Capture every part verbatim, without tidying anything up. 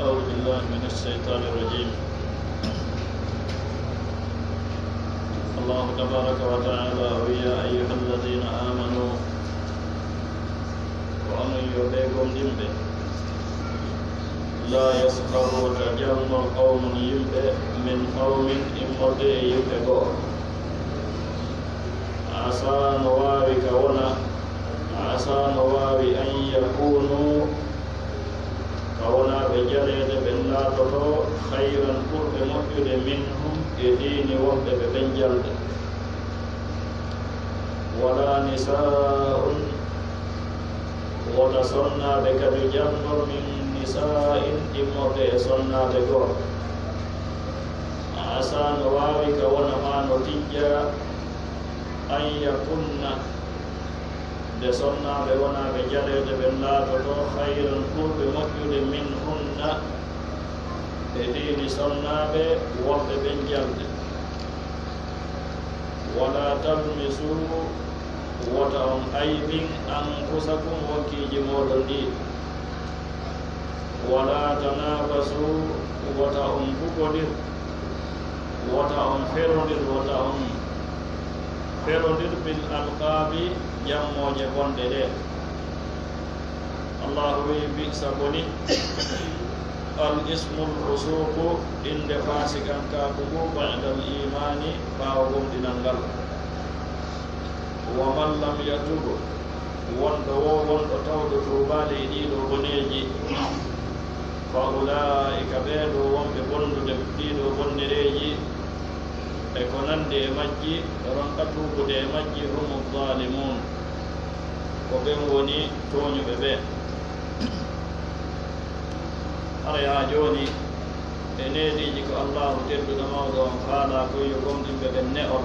أعوذ بالله من الشيطان الرجيم. الله تبارك وتعالى: يا أيها الذين آمنوا، ko onon yo ɓe gomɗinɓe, لا يسخر, wota jalno, قوم, yimɓe, من قوم, immorde e yimɓe goo. عسى, no waawi ka wona, عسى, no waawi, أن يكونوا, ka wona ɓe jaleede ɓen laatoto, خيرا, ɓurɓe moƴƴude, منهم, e diini wonɓe ɓe ɓen jalde. ولا نساء, wota sonnaaɓe kadi jalno, من نساء, immorde e sonnaaɓe goo. عسى, no waawi ka wona maa no tijja, أن يكن, nde sonnaaɓe wonaaɓe jaleede ɓen laatoto, خيرا, ɓurɓe moƴƴude, منهن, e diini sonnaaɓe wonɓe ɓen jalde. ولا تلمزوا, wota on aybin, أنفسكم, wonkiiji mooɗon ɗii. ولا تنابزوا, wota on bugondir, wota on ferondir, wota on ferondir, بالألقاب, jammooje bonɗe ɗe. Allaahu wi'i: بئس, boni, الاسم الفسوق, innde faasigankaaku ngu, بعد الإيمان, ɓaawo gomɗinal ngal. ومن لم يتب, wonɗo woo, wonɗo tawɗo tuubaali e ɗii ɗoo boneeji, فأولئك, ɓee ɗoo wonɓe bonnude ɗii ɗoo bonnereeji e ko nanndi e majji, ronka tuubude e majji, هم الظالمون, ko ɓen woni tooñuɓe ɓe. Haray haa jooni, e neediiji ko Allaahu tedduɗo mawɗo on faalaa kon yo gomɗinɓe ɓen ne'or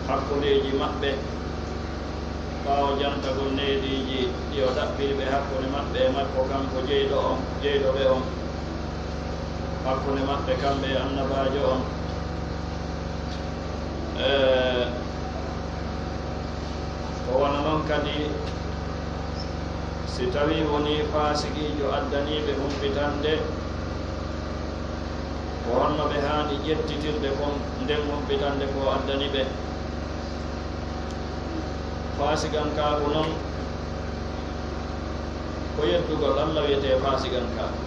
hakkundeeji maɓɓe, ɓaawo jantagol neediiji ɗi o ɗaɓɓiri ɓe hakkunde maɓɓe e makko, kanko jeyɗo on, jeyɗo ɓe on, hakkunde maɓɓe kamɓe e Annabaajo on. E, ko wano non kadi, si tawii wonii faasiqiijo addanii ɓe humpitannde, ko honno ɓe haani ƴettitirde kon nden humpitannde ko o addani ɓe? Faasigankaaku non, ko yeddugol Alla wiyetee faasigankaaku.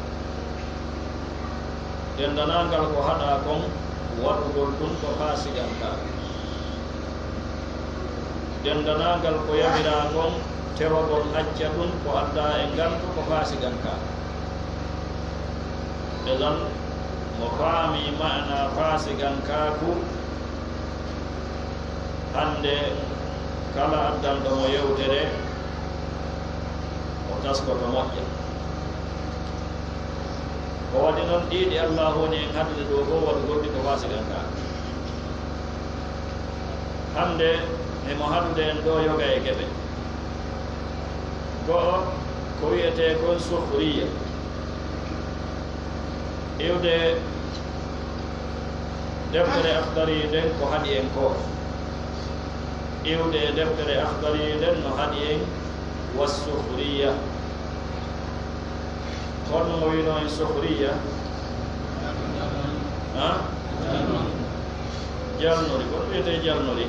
Denndanangal ko haɗaa kon, waɗugol ɗun ko faasigankaaku. Denndanangal ko yamiraa kon, tewagol acca ɗun ko aldaa e ngantu, ko faasigankaaku. Idan, mo faamii maanaa faasigankaaku, hannde kala addanɗo mo yewtere, o taskoto moƴƴa. Ko waɗi non, ɗii ɗi Allaahu woni en haɗude ɗoo fow, waɗugol ɗi ko faasigankaaku. Hannde himo haɗude en ɗoo yoga e geɓe. Go'o, ko wi'etee kon sukhriya. Iwde deftere Akhdari nden ko haɗi en ko. Iwde e deftere Akhdari nden no haɗi en, wa sukhriya. Honno mo wi'unoo en sukhriya? Ha? Jalnori. Ko ɗum wiyetee jalnori?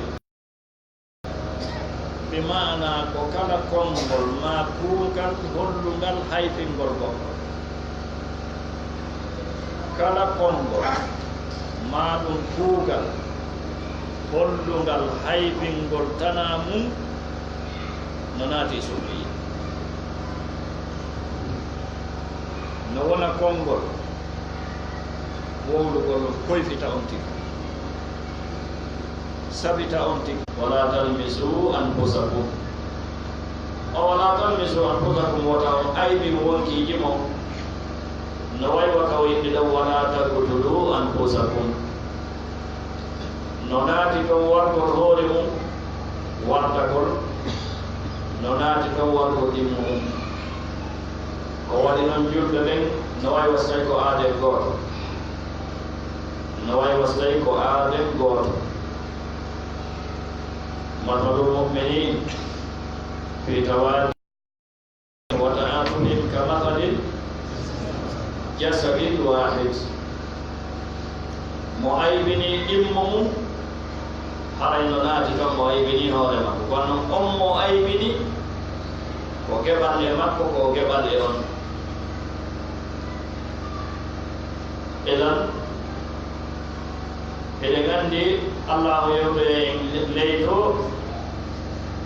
Bi maanaa ko kala konngol maa kuugal hollungal hayfingol goɗɗo. Kala konngol maa ɗum kuugal hollungal hayfingol tanaa mum no naati e suuɗi. No wona konngol wowlugol koyfita on tigi. Sabita on tigi. Wala talmizu anfusakum. O wala talmizu anfusakum, wota on aybi wonkiiji mon. No way wa ka o inni ɗon, wala taqtulu anfusakum. No naati ton wargol hoore mum, wartagol. No naati ton wargol ɗimmu mum. Ko waɗi non julɓe ɓen, no way wa so tawi ko aaden gooto. No way wa so tawi ko aaden gooto. Mathalul mu'minin fi tawaddihim wa ta'atufihim ka mathalil Jasabin wahid. Mo aybini ɗimmo mum, haray no naati kam mo aybini hoore makko. Kono noon on mo aybini, ko geɓal e makko, ko geɓal e on. Idan, eɗen anndi Allahu yewtoyay en ley to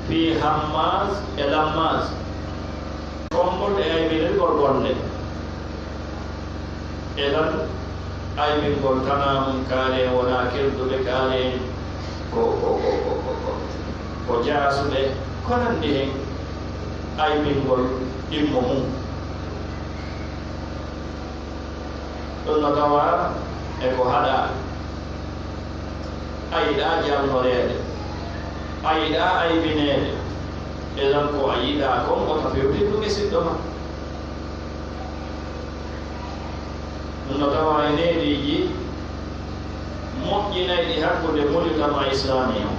fii hammaas e lammaas. Konngol e aybinirgol golle. Idan, aybingol tanaa mum kaale en wonaa kelduɓe, kaale en ko, ko, ko jaasuɓe, ko nanndi heen aybingol ɗimmo mum. Ɗum no tawaa e ko haɗaa. A yiɗaa jalnoreede, a yiɗaa aybineede, idan ko a yiɗaa kon wota fewtin ɗum e siɗɗo ma. Ɗum no tawaa e neediiji moƴƴinayɗi hakkunde mujtama islaami on.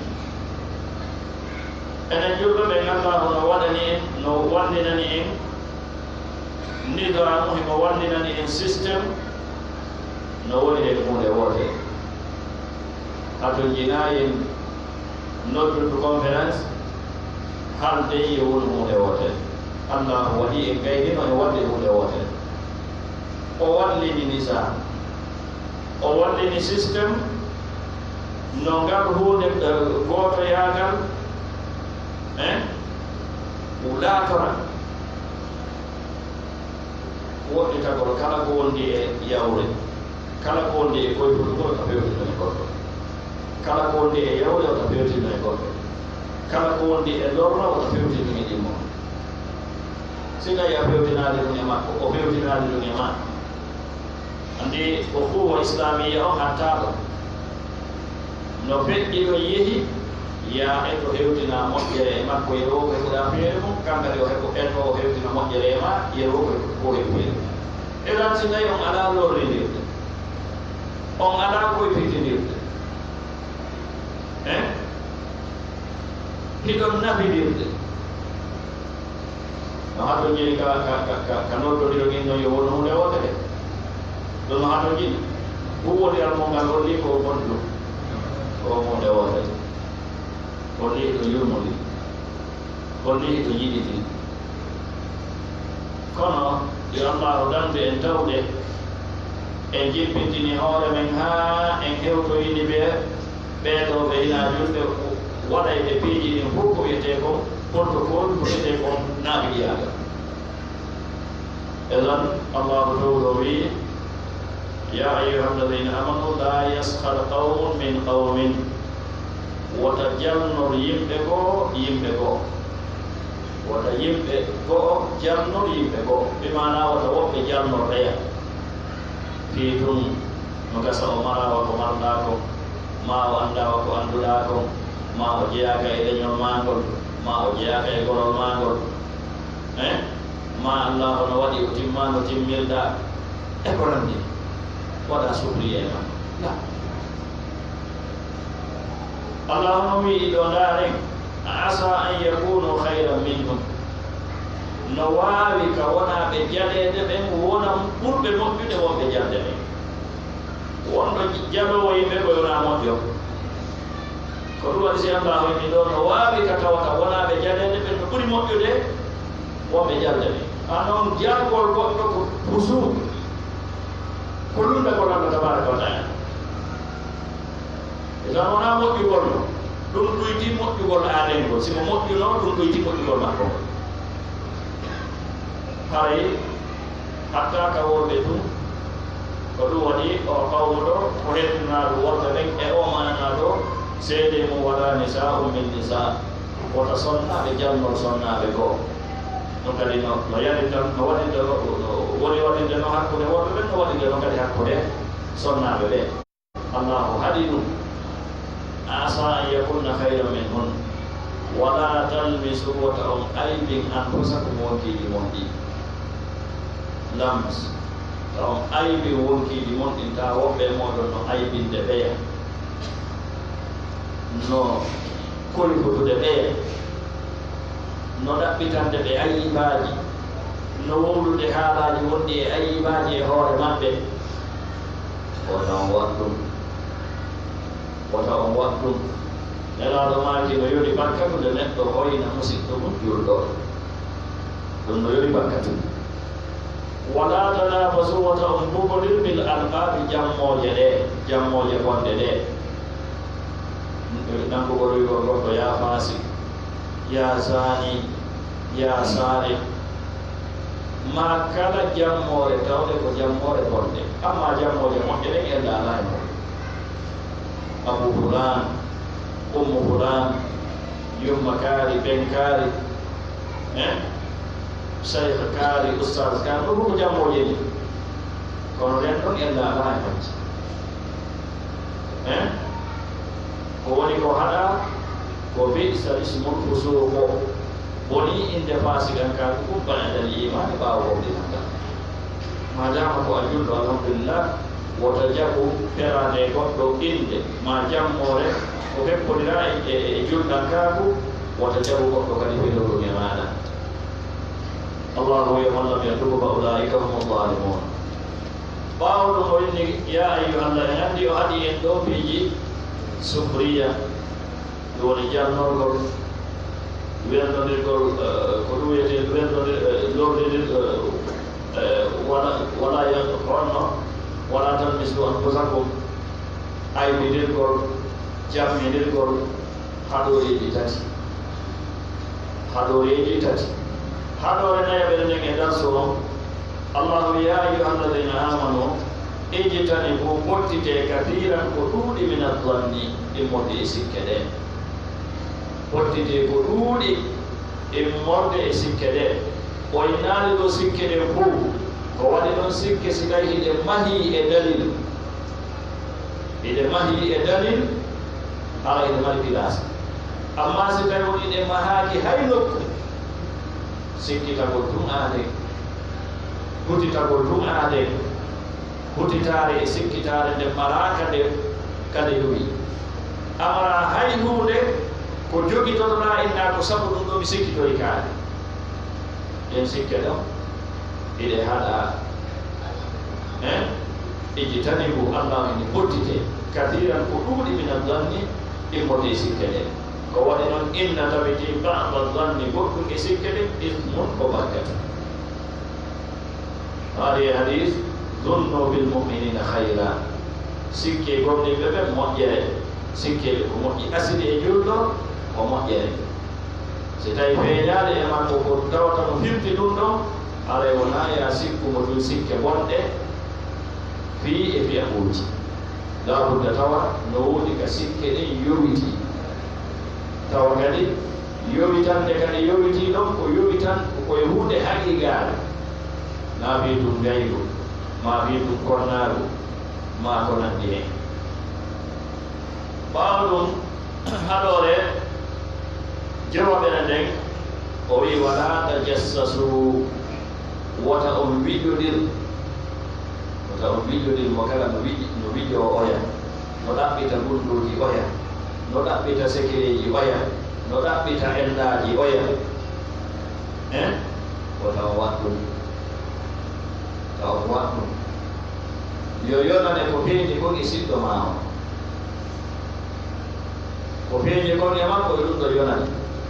Enen julɓe ɓen, Allaahu no waɗani en, no wanndinani en nizaamu, himo wanndinani en système, no woni heen huunde wootere. Hatonjinaa en noddudu conférence, haalde yo wonu huunde wootere. Allaahu waɗi en gaynino e waɗde huunde wootere. O wallini nizaamu, o wallini système, no ngal huunde, eh, gootoyaagal, eh, laatora. Woɗɗitagol kala ko wondi e yawre, kala ko wondi e koyfutugol, wota fewtino e goɗɗo. Kala ko wondi e yawre, wota fewtino e goɗɗo. Kala ko wondi e lorra, wota fewtino e ɗimmo. Si tawi a fewtinaali ɗum e makko, o fewtinaali ɗum e ma. Anndi ukhuwa islaamiya on hattaako. No feƴƴi ɗon yehi, yaa e to hewtinaa moƴƴere e makko, e o ko heɓuɗaa feere mum, kan kadi o heɓu, e to o hewtina moƴƴere e ma, e o ko, ko heɓu feere mum. Idan si tawi on alaa lorrindirde, on alaa koyfitindirde, eh? Hiɗon nafidirde. No hatonjini ka, ka, ka, ka, ka noddondiro ɗin non yo wonu huunde wootere. Ɗum no hatonjini. Huuwondiral mon ngal holli ko bonɗum. Ko huunde wootere. Holli hiɗo yurmondiri. Holli hiɗo yiɗidiri. Kono, yo Allaahu dandu en tawde en jippintini hoore men haa en hewtoyini ɓe, ɓee ɗoo ɓe hinaa julɓe, waɗayɓe piiji ɗin fof ko wiyetee kon protocole, ko wiyetee kon naaɓiɗiyaagal. Idan, Allaahu Toowɗo wi'i, يا أيها الذين آمنوا لا يسخر قوم من قوم. Wota jalnor yimɓe goo yimɓe goo. Wota yimɓe goo jalnor yimɓe goo. Bi maanaa wota woɓɓe jalnor ɓeya. Fii tun no gasa o maraa wa ko marɗaa kon, maa o anndaa wa ko annduɗaa kon, maa o jeyaaka e leñol maa ngol, maa o jeyaaka e gorol maa ngol. Eh? Maa Allaahu no waɗi o timmaa no timmirɗaa. E ko nanndi. Waɗaa sukriya e makko. La. Allaahu no wi'i ɗoo, ndaaren, عسى أن يكونوا خيرا منهم. No waawi ka wonaa ɓe jaleede ɓen wona ɓurɓe moƴƴude wonɓe jalde ɓen. Wonɗo jaloowo yimɓe ko wonaa moƴƴo. Ko ɗum waɗi si Allaahu inni ɗoo, no waawi ka tawata wonaa ɓe jaleede ɓen no ɓuri moƴƴude wonɓe jalde ɓen. A non jalgol goɗɗo ko fusuuq, ko lunndagol Allah tabaaraka wa taala. Idan wonaa moƴƴugol no, ɗum ɗuyti moƴƴugol aaden ngol. Si mo moƴƴuno, ɗum ɗuyti moƴƴugol makko ngol. Haray hatta ka worɓe tun, ko ɗum waɗi o qawmu ɗo, ko heddunaaɗo worɓe ɓen e o maananaaɗo, seede mum ولا نساء من نساء. Wota sonnaaɓe jalnor sonnaaɓe goo. Ɗum kadi no, no yarirta, no waɗirta, no, no woni waɗirde no hakkunde worɓe ɓen, no waɗirde no kadi hakkunde sonnaaɓe ɓe. Allaahu haɗi ɗum. عسى أن يكن خيرا منهن. ولا تلمزوا, wota on aybin, أنفسكم, wonkiiji mon ɗin. Lams, ta on aybin wonkiiji mon ɗin, ta woɓɓe e mooɗon no aybinde ɓeya. No koyfotude ɓeya. No ɗaɓɓitande ɓe aybaaji. no wowlude haalaaji wonɗi e ayibaaji e hoore maɓɓe. Wota on waɗ ɗum. Wota on waɗ ɗum. Nelaaɗo maaki no yoni bakkatu nde neɗɗo hoyna musiɗɗo mum julɗo. Ɗum no yoni bakkatu. Wala tanabazu, wota on mbugodir bil alqaabi, jammooje ɗe, jammooje bonɗe ɗe. Nanngugol wi'ugol goɗɗo yaa faasik, yaa zaani, yaa saariq. Maa kala jammoore tawde ko jammoore bonde. Amma jammooje moƴƴe ɗen en alaa e muɗum. Abu fulaan, ummu fulaan, yumma kaari, ben kaari, eh? Shaykh kaari, ustaaz kaari, ɗum ko jammooje ni. Kono ɗen ɗon en alaa e majje. Eh? Ko woni ko haɗa, ko bi'sa ismul fusuuqu. Boni innde faasiqankaaku ɗum ba'dal iimaani, ɓaawo gomɗinal ngal. Maadaama ko a julɗo, alhamdulillah, wota jaɓu feraade goɗɗo innde, ma jammoore, ko feppondiraa e, e, e julɗankaaku, wota jaɓu goɗɗo kadi feloo ɗum e maaɗa. Allahu wi'i, "ومن لم يتب فأولئك هم الظالمون." Ɓaawo ɗum o inni, "يا أيها الذين", en anndi o haɗi en ɗo piiji sufriya, ɗum woni jalnorgol, welnondirgol, eh, ko ɗum wiyetee welnondir-, eh, lorrindir, eh, eh, wala, wala ya-, honno, "ولا تلمزوا أنفسكم", aybindirgol, jammindirgol, haɗooreeji tati. Haɗooreeji tati. Haɗoore nayaɓere nden e darsu on, Allahu wi'i, "يا أيها الذين آمنوا اجتنبوا", pottitee, "كثيرا", ko ɗuuɗi, "من الظن", immorde e sikke ɗe. Pottitee ko ɗuuɗi immorde e sikke ɗe. O innaali ɗo sikke ɗen fow. Ko waɗi ɗon sikke si tawi hiɗe mahii e dalil. Hiɗe mahii e dalil, hara hiɗe mari pilaasi. Amma si tawi woni ɗe mahaaki hay nokku, sikkitagol tun aadee. Hutitagol tun aadee. Hutitaare e sikkitaare nde maraaka nde kade yowi. Amara hay huunde ko jogitotoɗaa innaa ko sabu ɗum ɗo mi sikkitoyi kaari. Ɗen sikke ɗon, hiɗe haɗa. Eh? Ijtanibu, Allah ene pottite. Kathiran, ko ɗuuɗi, mina zanni, immorde e sikke ɗen. Ko waɗi noon, inna, tabiti, ba'da zanni, goɗɗum e sikke ɗen, ismun, ko bakkata. Haali e hadiis, "Zunnu bil mu'minina khayra." Sikke gomɗinɓe ɓen moƴƴere. Sikke ɓe ko moƴƴi. Asidi e julɗo ko moƴƴere. Si tawi feeñaali e makko ko tawata mo firti ɗum ɗon, haray wonaa ya sikku mo tun sikke bonɗe fii e fiyakuuji. Laabudda tawa no woodi ka sikke ɗen yowitii. Tawa kadi yowitande kadi yowitii ɗon ko yowitan ko e huunde haqiiqaare. Naa fii tun ngaygu, maa fii tun konnaagu, maa ko nanndi heen. Ɓaawo ɗum, haɗoore jewoɓere nden, o wi'i, "Wala tajassasu, wota on wijodir." Wota on wijodir, mo kala no wiji-, no wijoo oya, no ɗaɓɓita gunndooji oya, no ɗaɓɓita sekereeji oya, no ɗaɓɓita enɗaaji oya. Eh? Wota on waɗ ɗum. Wota on waɗ ɗum. Yo yonane ko feeñi kon e siɗɗo maa on. Ko feeñi kon e makko, e ɗum ɗo yonani.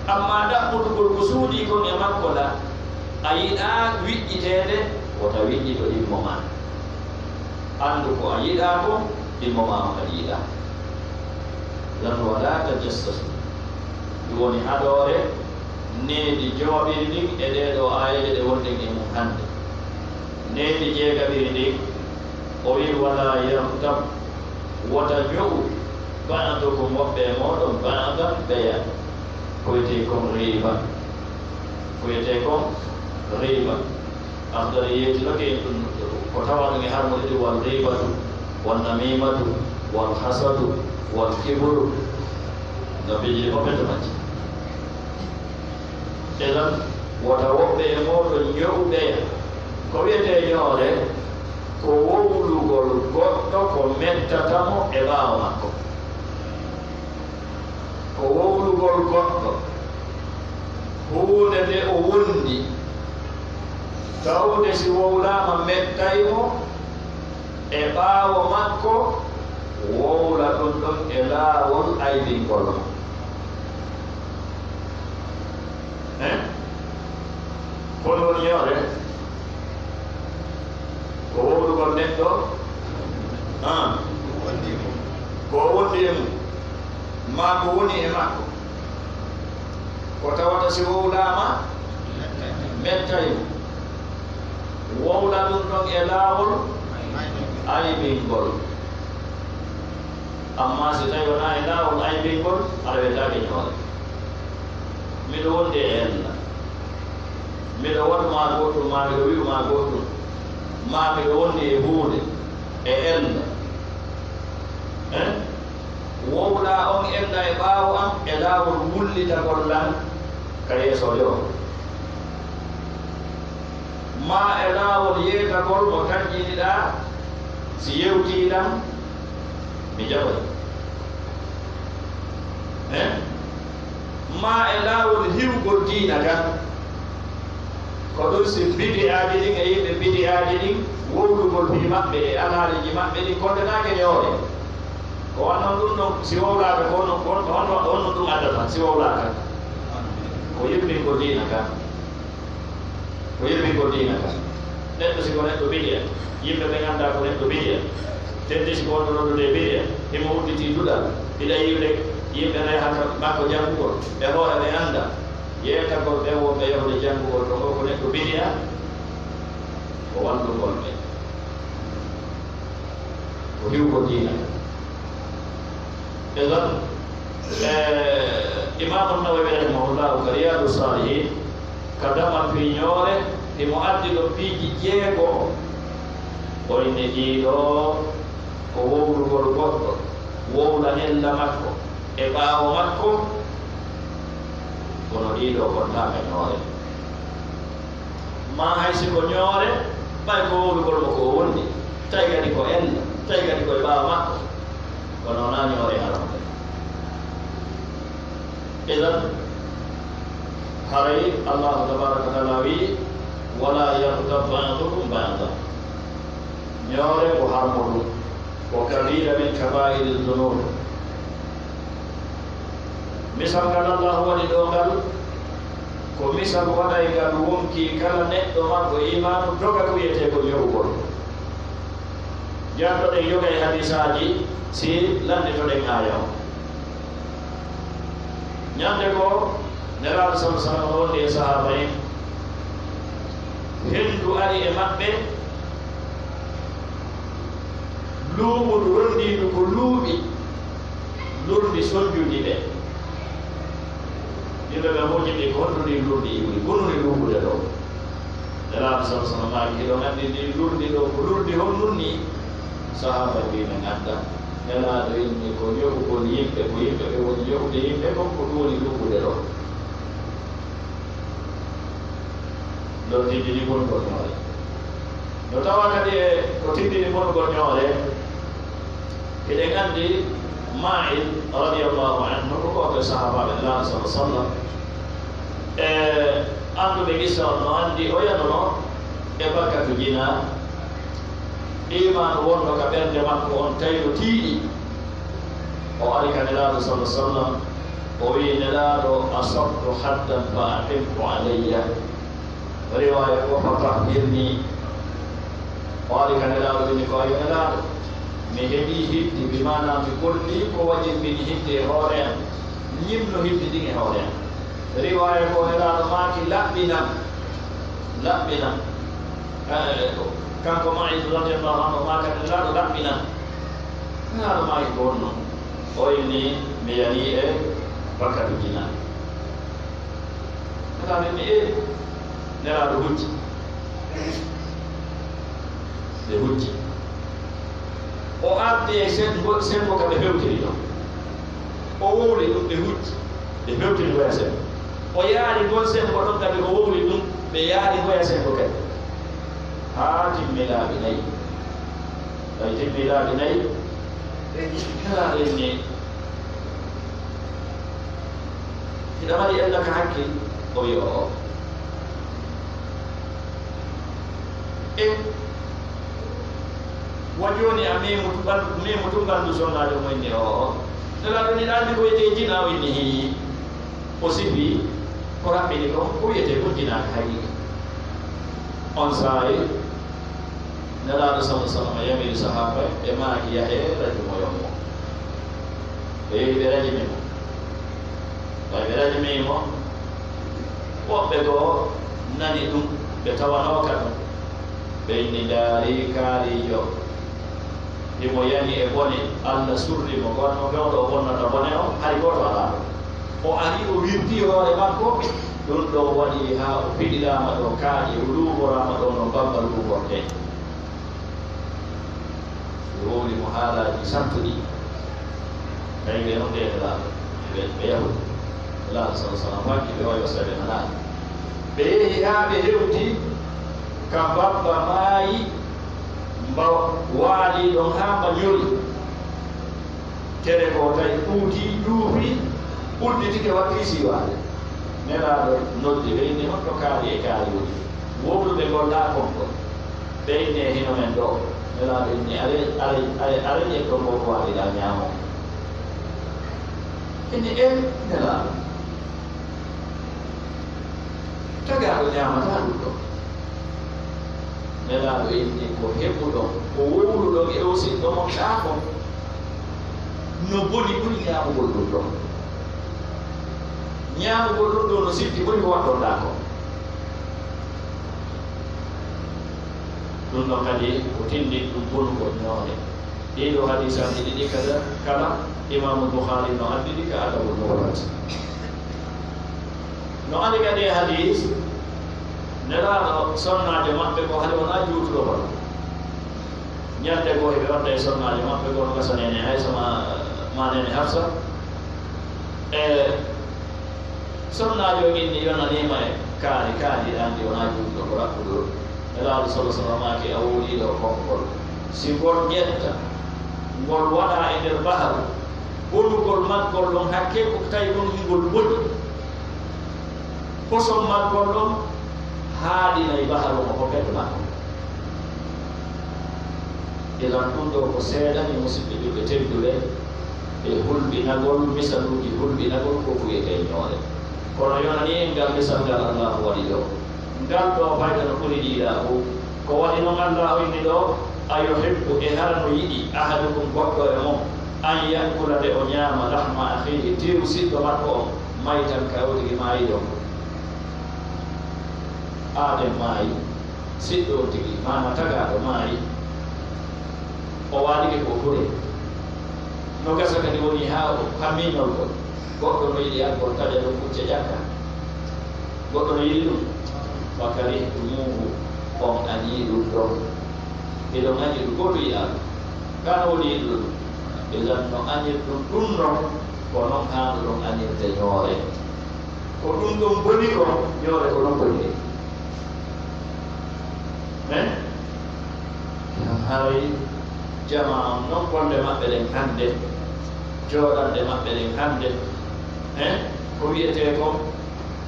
Amma ɗaɓɓutugol ko suuɗii kon e makko ɗa, a yiɗaa wiƴƴiteede, wota wiƴƴito ɗimmo maa. Anndu ko a yiɗaa kon, ɗimmo maa on kadi yiɗaa. Lan wala tajassasu. Ɗum woni haɗoore needi jowaɓiri ndin e ɗee ɗoo aayeeje ɗe wonɗen e mum hannde. Needi jeegaɓiri ndin, o wi'i, "Wala yaghtab." Wota ño'u ba'dukum, woɓɓe e mooɗon, ba'dan, ɓeya. Ko wiyetee kon riiba. Ko wiyetee kon riiba. Akhdari yeetinoke en ɗum ko tawa ɗum e harmude ɗum, wal riibatu, wan namiimatu, wal hasadu, wal kibru. No piiji ɗi fof ɓe to majji. Idan, wota woɓɓe e mooɗon ño'u ɓeya. Ko wiyetee ño'oore, ko wowlugol goɗɗo ko mettata mo e ɓaawo makko. Ko wowlugol goɗɗo huunde nde o wondi, Tawde si wowlaama mettay mo e ɓaawo makko, wowla ɗum ɗon e laawol aybingol mo. Eh? Ko woni yoore? Ko wowlugol neɗɗo? Ah. Ko wondi e mum. Maa ko woni e makko. Ko tawata si wowlaama, mettay mo. Wowla ɗum ɗon e laawol aybingol. Amma si tawi wonaa e laawol aybingol, aɗa wiyetaake ñoore. Miɗo wondi e ella. Miɗo waɗu maa goɗɗum, maa miɗo wi'u maa goɗɗum. Maa miɗo wondi e huunde, e ella. Eh? Wowlaa on ella e ɓaawo am e laawol wullitagol lan ka yeeso yo. Maa e laawol yeetagol mo tanƴiniɗaa, si yewtii lan, mi jaɓay. Eh? Maa e laawol hiwgol diina kan. Ko ɗum si bidi'aaji ɗin e yimɓe bidi'aaji ɗin, wowlugol fii maɓɓe e alhaaliiji maɓɓe ɗin, kondenaake ñoore. Ko wannon ɗum ɗon, si wowlaaka, ko honno, ko honno, honno ɗum addata, si wowlaaka? Ko yibbingol diina kan. Ko yibbingol diina kan. Neɗɗo si ko neɗɗo bidi'a, yimɓe ɓen anndaa ko neɗɗo bidi'a. Teddi si ko wonno noddude e bidi'a, himo udditii duɗal, hiɗa yi'ude yimɓe no yahata makko janngugol, ɓe hoore ɓe anndaa. Yeetagol ɓen wonɓe yahude janngugol to ngoo ko neɗɗo bidi'a, ko wallugol ɓe. Ko hiwgol diina. Idan, eh, Imaamu Nawawi rahimahullahu ka Riyaadu Saalihiin, ka damal fii ñoore, himo addi ɗo piiji jeego, o inni ɗii ɗoo ko wowlugol goɗɗo, wowla ella makko, e ɓaawo makko, kono ɗii ɗoo kontaaka ñoore. Maa hay si ko ñoore, ɓay ko wowlugol mo ko o wondi, tawi kadi ko ella, tawi kadi ko e ɓaawo makko, kono wonaa ñoore haramde. Idan, haray Allahu tabaaraka wa taala wi'i, "Wala yaghtab ba'dukum ba'da." Ñoore ko harmo ɗum, ko kabiira min kabaa'iri dunub. Misal ngal Allahu waɗi ɗoo ngal, ko misal waɗayngal wonkii kala neɗɗo marɗo iimaanu doga ko wiyetee ko ño'ugol. Jattoɗen yoga e hadiisaaji, si lannditoɗen aaya on. Ñande goo, Nelaaɗo sallallaahu alayhi wa sallam no wondi e sahaaba en, henndu ari e maɓɓe, luuɓudu ronndiidu ko luuɓi, lurndi sonnjundi ɓe. Yimɓe ɓe fof njiɗi ko honɗum ndin lurndi iwri, ko honɗum luuɓude ɗoo. Nelaaɗo sallallaahu alayhi wa sallam maaki, "Hiɗon anndi ndin lurndi ɗoo ko lurndi honɗum nii?" Sahaaba en mbii, "Men anndaa." Nelaaɗo inni, "Ko ño'ugol yimɓe, ko yimɓe ɓe woni ño'ude yimɓe kon, ko ɗum woni luuɓude ɗoo." Ɗo tinndini bonugol ñoore. No tawa kadi e ko tinndini bonugol ñoore, hiɗen anndi Maa'il radiyallaahu anhu ko gooto e sahaabaaɓe Nelaaɗo sallallaahu alayhi wa sallam. E annduɓe qissa on no anndi o yaduno e bakkatu jinaa. Iimaanu wonno ka ɓernde makko on tawi no tiiɗi. O ari ka Nelaaɗo sallallaahu alayhi wa sallam, o wi'i, "Nelaaɗo, asabtu haddan fa aqimhu alayya." Riwaaya ko, "Fa tahhirni." O ari ka Nelaaɗo, inni ko, "Ayo Nelaaɗo, mi heɓii hidde, bi maanaa mi gollii ko wajibini hidde e hoore am. Ñimno hidde ndin e hoore am." Riwaaya ko, Nelaaɗo maaki, "Laɓɓinam, laɓɓinam." Eh, kanko Maa'il radiyallaahu anhu maaki, "Nelaaɗo, laɓɓinam." Nelaaɗo maaki ko honno? O inni, "Mi yanii e bakkatu jinaa." Nelaaɗo inni, "Ee." Nelaaɗo hucci. Ɓe hucci. O ardi e senngo, senngo ka ɓe fewtiri ɗon. O wowli ɗum, ɓe hucci. Ɓe fewtiri ngoya senngo. O yaari ngon senngo ɗon kadi, o wowli ɗum, ɓe yaari ngoya senngo kadi. Haa timmi laabi nayi. Ɓay timmi laabi nayi, Nelaaɗo inni, "Hiɗa mari ella ka hakke?" O wi'i, "Oo." E wa jooni a meemu tu ɓanndu, meemu tu ɓanndu sonnaajo mo inni o. Nelaaɗo ni ɗaani ko wiyetee jina o inni hii. O sifi ko raɓɓini kon, ko wiyetee ko jina ka haqiiqa. On saa'i, Nelaaɗo sallallaahu alayhi wa sallam yamiri sahaaba ɓe maaki yahe rajumoyon mo. Ɓe yehi ɓe rajimi mo. Ɓay ɓe rajimi mo, woɓɓe goo nani ɗum, ɓe tawanooka ɗum. Ɓe inni ndaari kaariijo. Himo yani e bone, Alla surri mo, ko wanno fewndo o bonnata bone on, hari gooto alaa ɗon. O ari, o wirti hoore makko, ɗum ɗon waɗi haa o fiɗiraama ɗo kaaƴe, o luuboraama ɗo no mbabba luubortee. Ɓe wowli mo haalaaji sattuɗi. Tawi ɓe noon ɓe Nelaaɗo, ɓe, ɓe yahude. Nelaaɗo sallallaahu alayhi wa sallam faamii ɓe wawi wasde ɓe nanaani. Ɓe yehi haa ɓe hewti ka mbabba maayi, mba waali ɗon haa mba nyori. Tere goo tawi ɓuuti, ƴuufi, udditike, waɗi siiwaade. Nelaaɗo noddi ɓe, inni, "On to kaari e kaari woni? Wowluɓe gollaa kon ɗo." Ɓe inni, "E hino men ɗo." Nelaaɗo inni, "Are, are, are, are ƴetton ko ko waɗiɗaa ñaamo." Inni, "E Nelaaɗo, tagaaɗo ñaamataa ɗum ɗo." Nelaaɗo inni, "Ko heɓuɗon, ko wowluɗon e o siɗɗo mon ɗaa kon, no boni ɓuri ñaamugol ɗum ɗon. Ñaamugol ɗum ɗon no sitti ɓuri ko waɗɗon ɗaa kon." Ɗum ɗon kadi ko tindin ɗum bonugol ñoore. Ɗii ɗoo hadiisaaji ɗiɗi kala, kala Imaamu Bukhari no addi ɗi ka Adabul Mufrad. No ari kadi e hadiis, Nelaaɗo sonnaajo maɓɓe ko hari wonaa juutuɗo hono. Ñande goo hiɓe wonde e sonnaajo maɓɓe ko no gasa neene Aysa ma, ma neene Hafsa. E sonnaajo on inni yonaniima e kaari, kaari anndi wonaa juutuɗo ko raɓɓuɗo. Nelaaɗo sallallaahu alayhi wa sallam maaki, "A wowlii ɗoo konngol. Si ngol ƴetta, ngol waɗa e nder baharu, bonugol maggol ɗon hakke ko tawi ɗum hingol boni. Kosom maggol ɗon haaɗinay baharu on ko ɓernde makko." Idan ɗum ɗoo ko seedani musidɓe julɓe tedduɓe e hulɓinagol, misaluuji hulɓinagol ko wiyetee ñoore. Kono yonani en ngal misal ngal Allaahu waɗi ɗoo. Ngal ɗoo fayda no ɓuri ɗiɗa fof. Ko waɗi noon Allaahu inni ɗoo, "A yuhibbu, e hara no yiɗi, ahadukum, goɗɗo e mon, an ya'kula, nde o ñaama, lahma akhihi, teewu siɗɗo makko on, maytan, ka o tigi maayiiɗo on." Aaden maayi, siɗɗo on tigi, maanaa tagaaɗo maayi, o waalike ko hure. No gasa kadi woni haa o, haa miñol ngol. Goɗɗo no yiɗi yaggol taƴa ɗum pucce ƴakka. Goɗɗo no yiɗi ɗum. Fakarihtumuuhu, on añii ɗum ɗon. Hiɗon añi ɗum, gooto yiɗaa ɗum. Kaa no woni yiɗuɗo ɗum? Idan no añirɗum ɗum non, ko non haanduɗon añirde ñoore. Ko ɗum ɗon boni kon, ñoore ko non boni. Hein? Haray jamaa on non, golle maɓɓe ɗen hannde, jooɗanɗe maɓɓe ɗen hannde, hein? Ko wiyetee kon,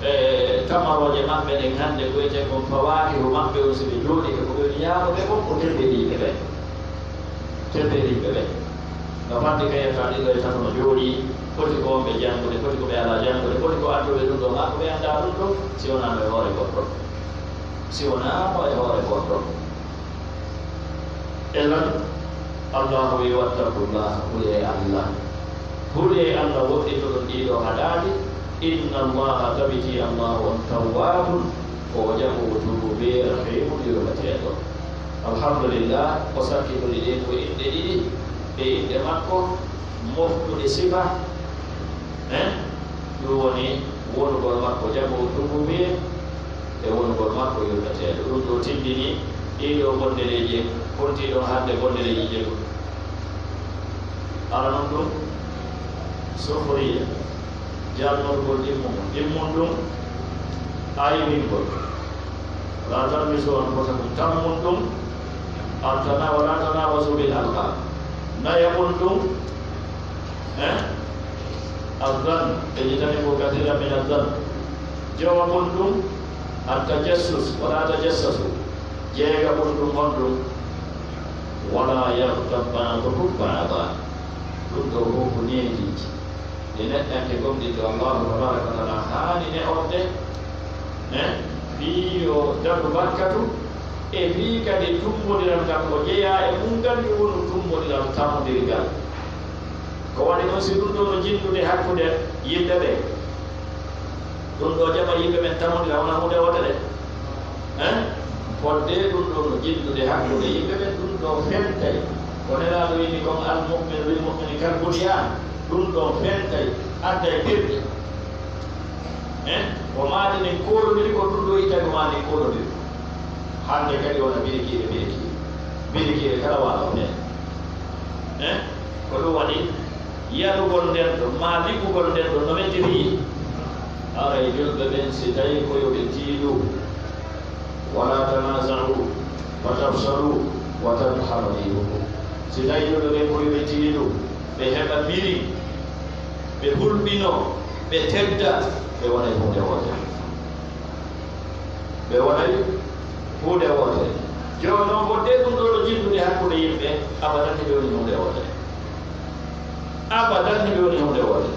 e, tamarooje maɓɓe ɗen hannde, ko wiyetee kon fawaakihu maɓɓe on, si ɓe jooɗike, ko ɓe woni ñaamude kon, ko teberiiɓe ɓen. Teberiiɓe ɓen. No fadde kayata ɗiɗo e tato no jooɗii, foti ko wonɓe janngude, foti ko ɓe alaa janngude, foti ko annduɓe ɗum ɗoo, maa ko ɓe anndaa ɗum ɗoo, si wonaa no e hoore goɗɗo. Si wonaa mo e hoore goɗɗo. Idan, Allaahu wi'i, "Wattaqullaaha, hulee Allah. Hulee Allah, woɗɗitoɗon ɗii ɗoo haɗaaɗi. Inna Allaaha, tabiti Allaahu on, tawwaabun, ko o jaɓoowo tuubu, rahiimun, yurmeteeɗo." Alhamdulillah, o sakkitiri ɗen ko inɗe ɗiɗi, e inɗe makko, moftude sifa, eh? Ɗum woni wonugol makko jaɓoowo tuubu, e wonugol makko yurmeteeɗo. Ɗum ɗoo tindini ɗii ɗoo bondereeji, kontii ɗon hannde bondereeji jeego. Aranun ɗum, sukhriya, jalnorgol ɗimmun, ɗimmun ɗum, aybingol. Wala talmizu anfusakum, tammun ɗum, altana-, wala tanabazu bil alqab. Nayaɓun ɗum, eh? Azan, ijtanibu kathiran min azan. Jowaɓun ɗum, at-tajassus, wala tajassasu. Jeegaɓun ɗum honɗum? Wala yagtab ba'dukum ba'da. Ɗum ɗo fof ko neediiji ɗi neɗɗanke gomɗinɗo Allahu tabaraka wa taala haani ne'orde, eh, fii yo daɗu bakkatu, e fii kadi tummbondiral ngal o jeyaa e mum ngal, yo wonu tummbondiral tammondiral. Ko waɗi noon, si ɗum ɗo no jinndude hakkunde yimɓe ɓe, ɗum ɗo jaɓa yimɓe ɓen tammondira, wona huunde wootere? Hein? Fodde ɗum ɗo no jinndude hakkunde yimɓe ɓen, ɗum ɗo fentay. Ko Nelaaɗo wiini kon, "Al mu'minu lil mu'mini kal bunyaan." Ɗum ɗo fentay, adday pirɗe. Hein? Ko maadi ndin koolondiri, ko ɗum ɗo ittay ko maadi ndin koolondiri. Hannde kadi wona birikiiɓe, birikiiɓe. Birikiiɓe kala waalo heen. Hein? Ko ɗum waɗi yaɗugol nden ɗo, maa liɓugol nden ɗo, no mettiri. Aray julɓe ɓen, si tawi ko yo ɓe tiiɗu, "Wala tanaza'u fatafshalu wa tadhhaba rihukum." Si tawi julɓe ɓen ko yo ɓe tiiɗu, ɓe heɓa miri, ɓe hulɓino, ɓe tedda, ɓe wona e huunde wootere. Ɓe wonay huunde wootere. Jooni noon, ko de ɗum ɗo no jinndude hakkunde yimɓe, abadan hiɓe woni huunde wootere. Abadan hiɓe woni huunde wootere.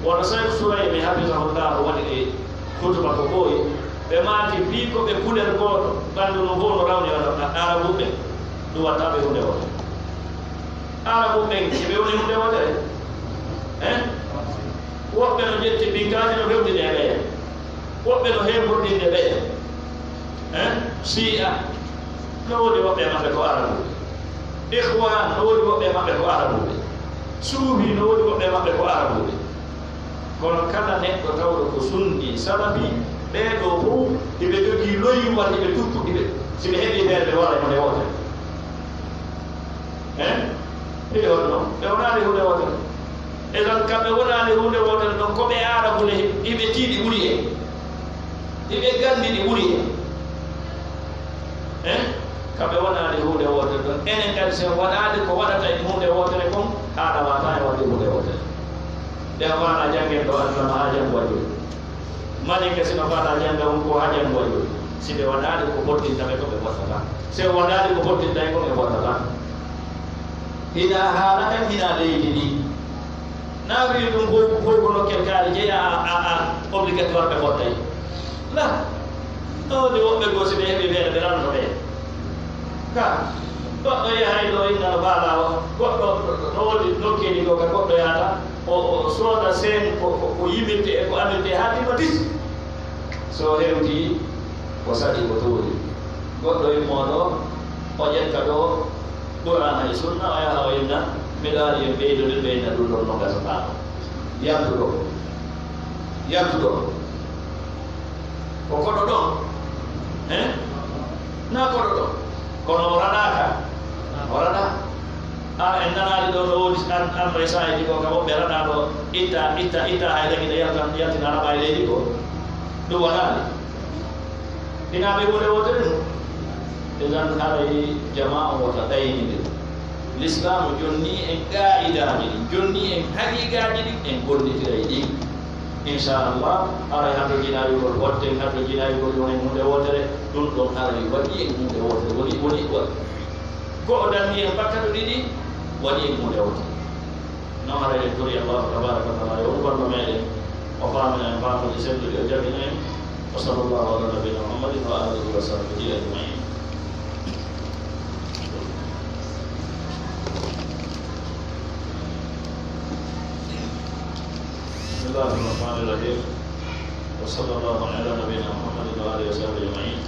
Wano Seeku Suraymi hafisahullahu waɗi e hutuba ko ɓooyi, ɓe maaki fii ko ɓe kuler gooto, ɓanndu no fof no rawni wano Arabuɓe, ɗum watta ɓe huunde wootere. Arabuɓe ɓen, hiɓe woni huunde wootere? Hein? Woɓɓe no ƴetti pinkaaji no fewtini e ɓeya. Woɓɓe no heeburɗinde ɓeya. Hein? Sii'a no woodi woɓɓe maɓɓe ko Arabuɓe. Ikhwaan no woodi woɓɓe maɓɓe ko Arabuɓe. Suufi no woodi woɓɓe maɓɓe ko Arabuɓe. Kono kala neɗɗo tawɗo ko sunni, salafi, ɓee ɗoo fof hiɓe jogii loyiwal, hiɓe tuppuɗi ɓe. Si ɓe heɓii feere, ɓe waɗa e huunde wootere. Hein? Hiɗe honno? Ɓe wonaali huunde wootere. E tan, kamɓe wonaali huunde wootere ɗon, ko ɓe Arabu le, hiɓe tiiɗi ɓuri en. Hiɓe ganndi ɗi ɓuri en. Hein? Kamɓe wonaali huunde wootere ɗon. Enen kadi, si en waɗaali ko waɗata en huunde wootere kon, haɗa wata e waɗde huunde wootere. Nde a faala janngen ɗo, aduna ma haa janngo waɗi. Mani ke sino fata jannga on ko haa janngo waɗi. Si ɓe waɗaali ko fottinta ɓe, ko ɓe fottata. Si ɓe waɗaali ko fottinta ɓe, ko ɓe fottata. Hina haala kan, hina leydi ndi. Na wi'i ɗum fof, fof ko nokkel kaari jeya a, a, a, obligatoire ɓe fottay. La. Ɗo de woɓɓe goo si ɓe heɓi feere ɓe ranoto ɓe. Ka. Goɗɗo yahay ɗo inna no faalaa o. Goɗɗo no woodi nokkeeli goo ka goɗɗo yahata. O, o sooda seen ko, ko, ko yimirte e ko amirte haa tima tis. So hewti ko saɗi ko toori. Goɗɗo immoo ɗo, o ƴetta ɗo Qur'aana e Sunna, o yaha o inna, miɗo ari en ɓeydodir, ɓe inna ɗum ɗon no gasataa ɗo. Yaltu ɗo. Yaltu ɗo. Ko koɗo ɗon? Hein? Na koɗo ɗon. Kono o raɗaaka. O raɗa. A, en nanaali ɗo no woodi an, an e saaji ko ka woɓɓe raɗa ɗo, itta, itta, itta, hay dagi ne yalta, yaltina raɓa e leydi ko. Ɗum wanaali. Ina ɓe huunde wootere ɗum. Idan haray jamaa on wota ɗaynide. Lislaamu jonni en qaa'idaaji ɗin, jonni en haqiiqaaji ɗin, en gollitira e ɗin. Inchallah, haray haddo jinaayugol, watten haddo jinaayugol, wonen huunde wootere, ɗum ɗon haray waɗi en huunde wootere, woni, woni, woni. Go'o danni en bakkaɗo ɗiɗi, waɗi en huunde wootere. Noon haray en tori Allahu tabaraka wa taala yo o ballo meɗen, o faamina en faamuuji selluɗi, o jaɓina en. Wa sallallahu ala nabiyina Muhammadin wa alihi wa sahbihi ajmain. بسم الله الرحمن الرحيم. وصلى الله على نبينا محمد وآله وصحبه أجمعين.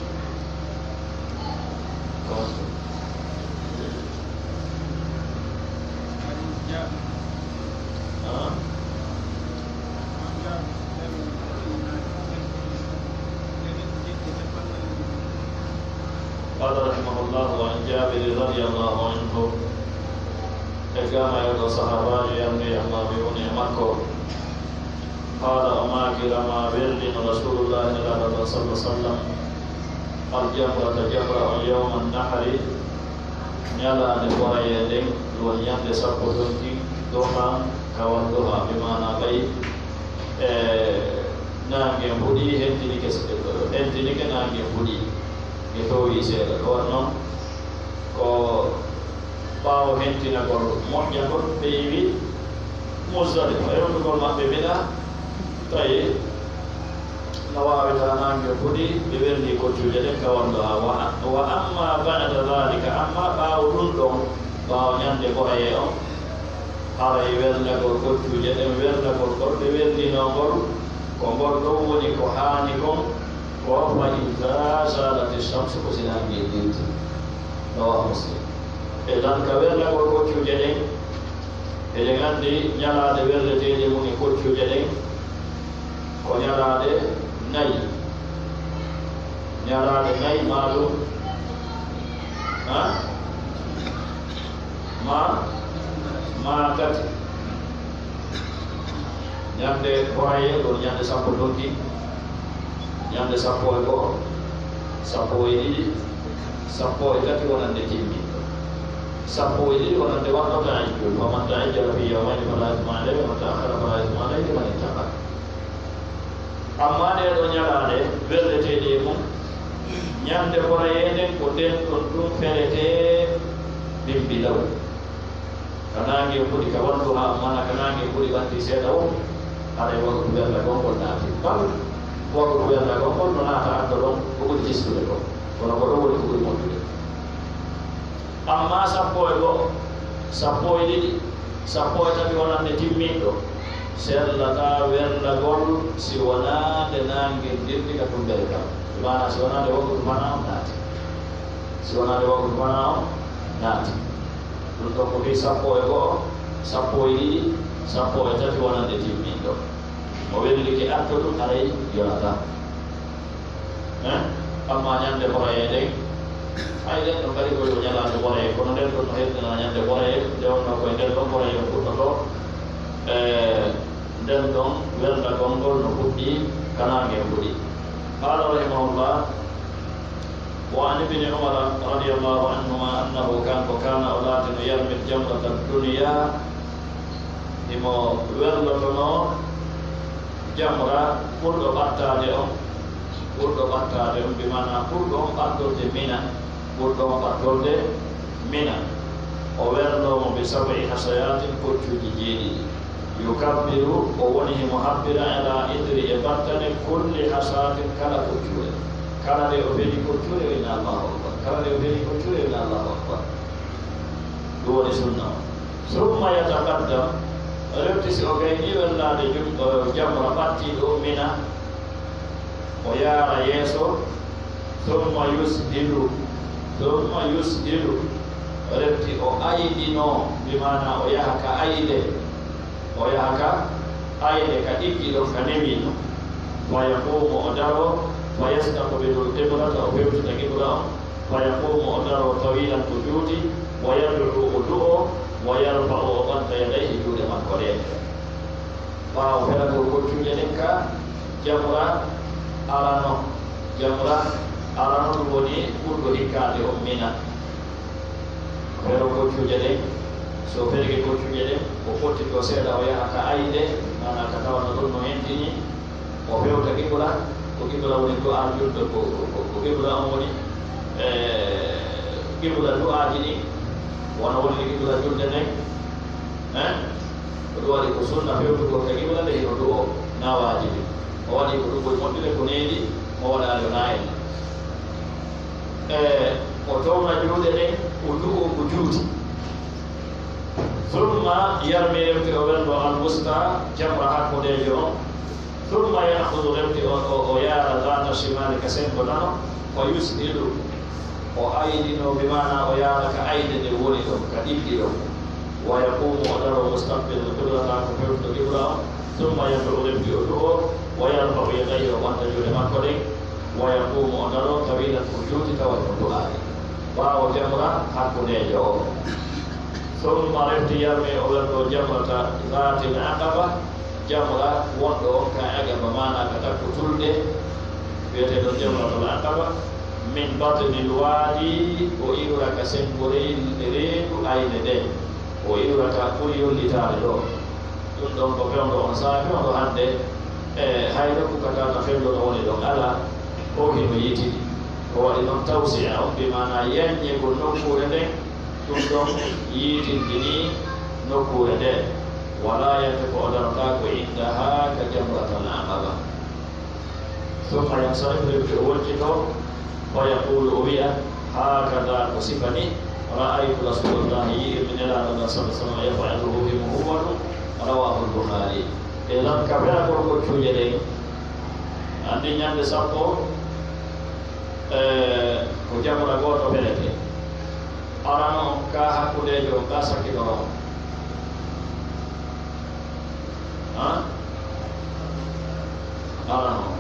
قال رحمه الله: وعن جابر رضي الله عنه. Eggama e ɗo sahaabaajo yamri Allah ɓe woni e makko. Qaala o maaki: رمى ولدي رسول الله صلى الله عليه وسلم الجمرة jamra on يوم النحر, ñalaande forayee nden, ɗum woni ñande sappo tonki, ضحى, كوالضحى, bi maana ɓay e naange fuɗi, hentini kes-, en Tini ke naange fuɗi, nge towi seeɗa. Ɗoon noon, ko ɓaawo hentinagol moƴƴa ngol, ɓe iwi Muzdalifa, e rewtugol maɓɓe Mina, tawi no waawi taa naange fuɗi, ɓe welni koccuuje ɗen ka wonno haa wa, wa amma ba'da dhalika, amma ɓaawo ɗum ɗon, ɓaawo ñande Bohaye on, haray welnagol koccuuje ɗen, welnagol ngol ɓe welninoo ngol, ko ngol ɗon woni ko haani kon, ko fa iza zalati shamsu, ko si naange dirti. Rawahu Muslim. E tan ka welnagol koccuuje ɗen, eɗen anndi ñalaaɗe werleteeɗe mum e koccuuje ɗen, ko ñalaaɗe nay. Ñalaaɗe nay maa ɗum, ha? Maa, maa tati. Ñande Bohaye, ɗon ñande sappo ndonki, ñande sappo e go'o, sappo e ɗiɗi, sappo e tati wonande timmiɗo. Sappo e ɗiɗi wonande waɗɗo tahajjud. Wa man tahajjala fi yawmayni fala ithma alayhi, wa man ta'akhkhara fala ithma alayhi liman ittaqa. Amma ɗee ɗoo ñalaaɗe welleteeɗe e mum, ñande Bohaye nden ko nden ɗon ɗum feretee bimbi law. Ka naange fuɗi ka wadduha, maanaa ka naange fuɗi ɓanti seeɗa o, haray waktu welnagol ngol naati. Bal waktu welnagol ngol no naata addo ɗon ko ɓuri jistude ko. Kono ko ɗon woni ko ɓuri moƴƴude. Amma sappo e go'o, sappo e ɗiɗi, sappo e tati wonande timminɗo, sellataa welnagol si wonaa nde naange dirti ka tumbere kan. Maanaa si wonaa nde waktu fanaa on naati. Si wonaa nde waktu fanaa on naati. Ɗum ɗon ko fii sappo e go'o, sappo e ɗiɗi, sappo e tati wonande timminɗo. Mo wellike atto ɗum haray yonataa. Eh? Amma ñande Bohaye nden, hay nden ɗon kadi ko yo ñalaande Bohaye, kono nden ɗon no heddinaa ñande Bohaye, nde wonnoo koye nden ɗon Bohaye on fuɗɗotoo. E nden ɗon welnagol ngol no fuɗɗi ka naange fuɗi. Qaala rahimahullah, wa an ibni Umara radiyallahu anhuma annahu, kanko, kaana, o laatino, yarmi jamrata dunya, himo wellotonoo jamra ɓurɗo ɓattaade on, ɓurɗo ɓattaade on, bi maanaa ɓurɗo on ɓattorde Mina, ɓurɗo on ɓattorde Mina. O welnoo mo bi sab'i hasayaatin, koccuuji jeeɗiɗi. Yukabbiru, o woni himo habbira, ala ithri, e battane, kulli hasatin, kala koccuure. Kala nde o feli koccuure, o inna Allahu Akbar. Kala nde o feli koccuure, o inna Allahu Akbar. Ɗum woni sunna o. Summa yataqaddam, refti si o gaynii wellaade jum, eh, jamra ɓattiiɗo Mina, o yaara yeeso, summa yushilu, summa yushilu, refti o aydinoo, bi maanaa o yaha ka ayde, o yaha ka ayde ka ɗiggi ɗon ka newii ɗon. Fa yaquumu, o daroo, fa yastaqbilul qiblata, o fewtita qibla on. Fa yaquumu, o daroo, tawiilan, ko juuti, wa yad'u, o du'oo, wa yarfa'u, o ɓanta, yadayhi, juuɗe makko ɗe. Ɓaawo felagol koccuuje ɗen ka jamra arano, jamra arano ɗum woni ɓurɗo hikkaade on Mina. Felo koccuuje ɗen, so felike koccuuje ɗen, o fottitoo seeɗa, o yaha ka ayde, maanaa ka tawana ɗon no hentini, o fewta qibla, ko qibla woni du'aa julde, ko, ko, ko, ko qibla on woni, e, qibla du'aaji ɗin, wano woni qibla julde nden, eh? Ko ɗum waɗi ko sunna fewtugol ka qibla nde hino du'oo, na waajibi. O waɗi ko ɗum ɓuri moƴƴude, ko needi, o waɗaali o naayna. E, o towna juuɗe ɗen, o du'oo, o juuti. Summa yarmi, refti o welnoo, al wusta, jamra hakkundeejo on. Summa ya'khudhu, refti o, o, o yaara, zaata shimaali, ka senngo nano, fa yushilu, o aydinoo, bi maanaa o yaara ka ayde nde woni ɗon, ka ɗiggi ɗon. Wa yaquumu, o daroo, mustaqbilal qiblata, ko fewtuɗo qibla on. Summa yad'u, refti o du'oo, wa yarfa'u yadayhi, o ɓanta juuɗe makko ɗen. Wa yaquumu, o daroo, tawiilan, ko juuti, tawa ko du'aade. Ɓaawo jamra hakkundeejo o. Summa, refti yarmi, o welnoo jamrata zaatil aqaba, jamra wonɗo on ka Aqaba, maanaa ka takko tulde, wiyeteeɗo Jamratul Aqaba, min batnil waadi, o iwra ka senngo reen-, reedu ayne nden, o iwra ka ɓuri yollitaade ɗoo. Ɗum ɗon ko fewndo on sahaa, fewndo hannde, e hay nokku ka tawata fewndo no woni ɗon alaa. O hino yiitini. Ko waɗi noon tawsi'a on, bi maana yanñegol nokkuure nden, ɗum ɗon yiitindini nokkuure nden. Wala yantiqu, o darotaako indaha ka jamratal aqaba. Summa yansarif, rewti o woncito, fa yaqulu, o wi'a, hakada, ko sifa ni, ra'aytu rasulallahi, yi'i mi Nelaaɗo Allah sallallahu alaihi wasallam, yaf'aluhu, himo huwa ɗum, rawahul Bukhari. Idan ka feragol koccuuje ɗen, anndi ñande sappo, e, ko jamra gooto ferete. Arano on ka hakkundeejo on ka sakkitoro on. Ha? Arano on.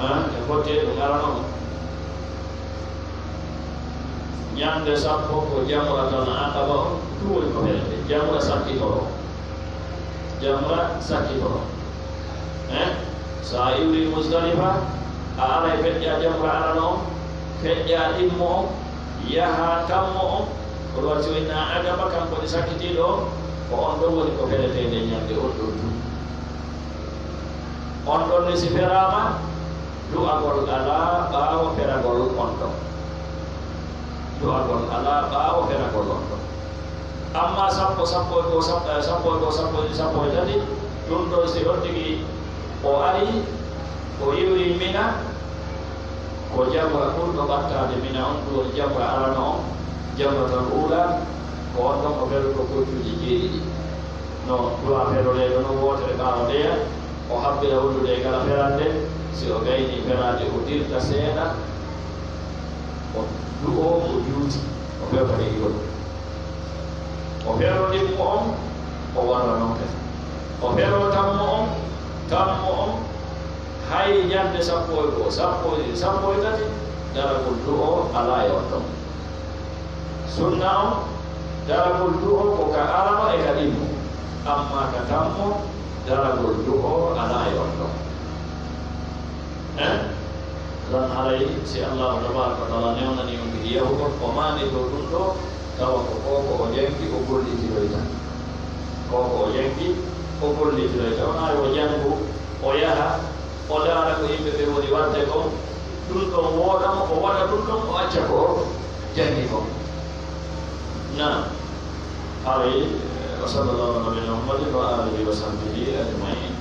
Ha? E fotte ɗum arano on. Ñande sappo ko jamratul aqaba on, ɗum woni ko ferete. Jamra sakkitoro. Jamra sakkitoro. Eh? So a iwri Musdalifa, a aray feƴƴa jamra arano on, feƴƴa ɗimmo on, yaha tammo on, ko ɗum waɗi si o inna aqaba, kanko woni sakkitiiɗo on, ko on ɗon woni ko feretee nde ñande on ɗon tun. On ɗon ne si feraama, du'agol alaa ɓaawo feragol on ɗon. Du'agol alaa ɓaawo feragol on ɗon. Amma sappo, sappo e goo, sap-, eh, sappo e goo, sappo e ɗiɗi, sappo e tati, ɗum ɗon si on tigi o ari, o iwri Mina, ko jamra ɓurɗo ɓattaade Mina on, ɗum woni jamra arano on, jamratul uula, ko on ɗon o ferotoo koccuuje jeeɗiɗi. No du'a feroreeɗo non wootere ɓaawo ndeya, o habbira wondude e kala ferande, si o gaynii feraade, o dirta seeɗa, o du'oo, o juuti, o fewta e ɗiɗo. O fero ɗimmo on, o warra non kadi. O fero tammo on, tammo on, hay ñande sappo e goo, sappo e ɗiɗi, sappo e tati, daragol du'o alaa e on ɗon. Sunna on, daragol du'o ko ka arano e ka ɗimmo, amma ka tammo, daragol du'o alaa e on ɗon. Eh? Lan haray si Allahu tabaraka wa taala newnani on kadi yahugol, o maanditoo ɗum ɗoo, tawa ko ko, ko o jangi, o gollitiroyta. Ko ko o jangi, o gollitiroyta. Wonaa yo o jangu, o yaha, o ndaara ko yimɓe ɓe woni waɗde kon, ɗum ɗon wooɗa mo, o waɗa ɗum ɗon, o acca ko o jangi kon. Naam. Haray, eh, wa sallallahu ala nabiyina Muhammadin wa alihi wa sahbihi ajmain.